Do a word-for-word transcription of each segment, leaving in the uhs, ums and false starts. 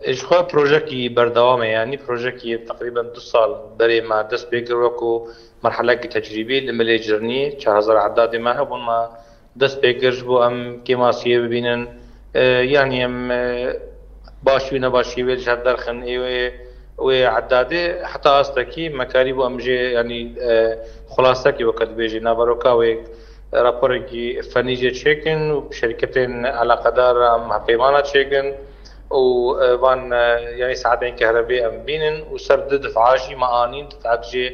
Ji xwe projekî berdewam e, yanî projekî teqrîben du sal berê me dest pê kir wekû merhelekî tecrîbî li milê Cirnî çar hezar edadê me hebûn, me dest pê kir ji bo em kêmasiyê bibînin. E, yanî em, e, başî û nebaşî wê ji hev derxin ê wê, wê edadê heta astekî me karîbû em jê, yanî, e, xulasekî weke dibêjî naveroka wê raporekî fenî jê çêkin û şirketên eleqedar em hevpeymana çêkin û, e, van, e, yanî saetên kehrebê em bînin û ser du dif'a jî me anîn, dif'ek jê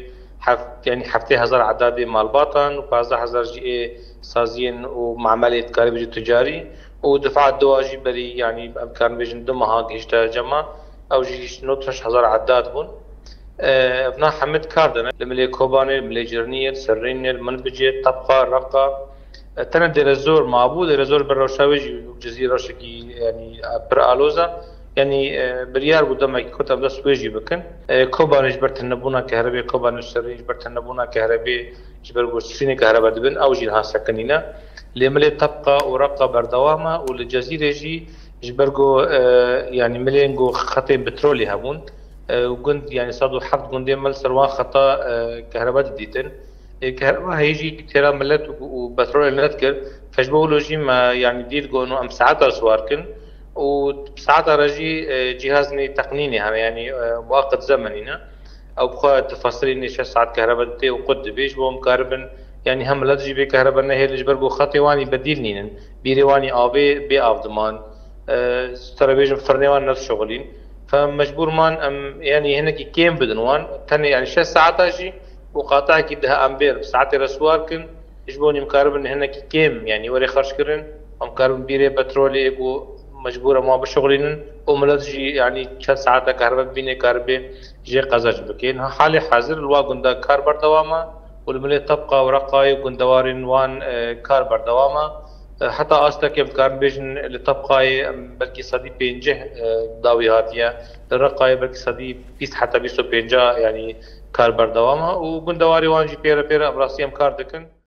heft-, yanî heftê hezar edadê malbatan û pazdeh hezar jî ê saziyên û mamelê dikarî bêjî ticarî û dif'a duwa jî berî, yanî em karin bêjin du meha gihişte cema, ew jî nod şeş hezar edad bûn. E, evna hemid kar dene. Li milê Kobanê, li milê Cirniyê, li Serrînê, li Minbicê, Tebqa, Reqa. E, tene Dêrezor mabû. Dêrezor ber rewşa wê jî Cizîr rewşekî, yanî, e, pir aloz e. Yanî, e, biryar bû demekî kurt em dest wê jî bikin. E, Kobanê ji ber tunebûna kehrebê, Kobanê û Serrîn ji ber tunebûna kehrebê, ji ber ku strînê kehrebe dibin, ew jî niha sekinîne. Lê milê Tebqa û Reqa berdewam e û li Cezîrê jî ji ber ku, e, yanî milên ku xetên petrolê hebûn, e, û gund, yanî sed û heft gundên me li ser wan xeta, e, kehrebe didîtin. E, kehreba heyî jî têra milet û, û petrolê nedikir. Fe ji bo wilo jî me, yanî dît ku eno em saeta siwar kin û saeta re jî, e, cîhazên teqnînê hene, yanî, e, waqit zemenî ne. Ew bi xwe difesilînê şeş saet kehrebe didê û qut dibê ji bo em karibin, yanî hem milet jî bê kehrebe nehêlin ji ber ku xetê wanî bedîl nînin. Bîrê wanî avê bê av diman. E, ji te re bêjim firnê wan nedişuxulîn. Fe mecbûr man em, yanî hinekî kêm bidin wan. Tenê, yanî şeş saeta jî û qatehekî dih em bêr bi saetê re siwar kin. Ji bo em karibin hinekî kêm, yanî were xerckirin. Em karibin bîrê petrolê ku mecbûr em wan bişuxulînin û milet jî, yanî çend saeta kehrebe bibîne karibê jê qezenc bike. Niha halê hazir li wa gunda kar berdewam e û li milê Tebqa û Reqayê û gundewarên wan, e, kar berdewam e. E, heta astekê em dikarin bêjin li Tebqayê em belkî sedî pêncî, e, dawî hatiye. Li Reqayê belkî sedî bîst heta bîst û pênc, yanî kar berdewam e û gundewarê wan jî pê re pê re em rastî em kar dikin.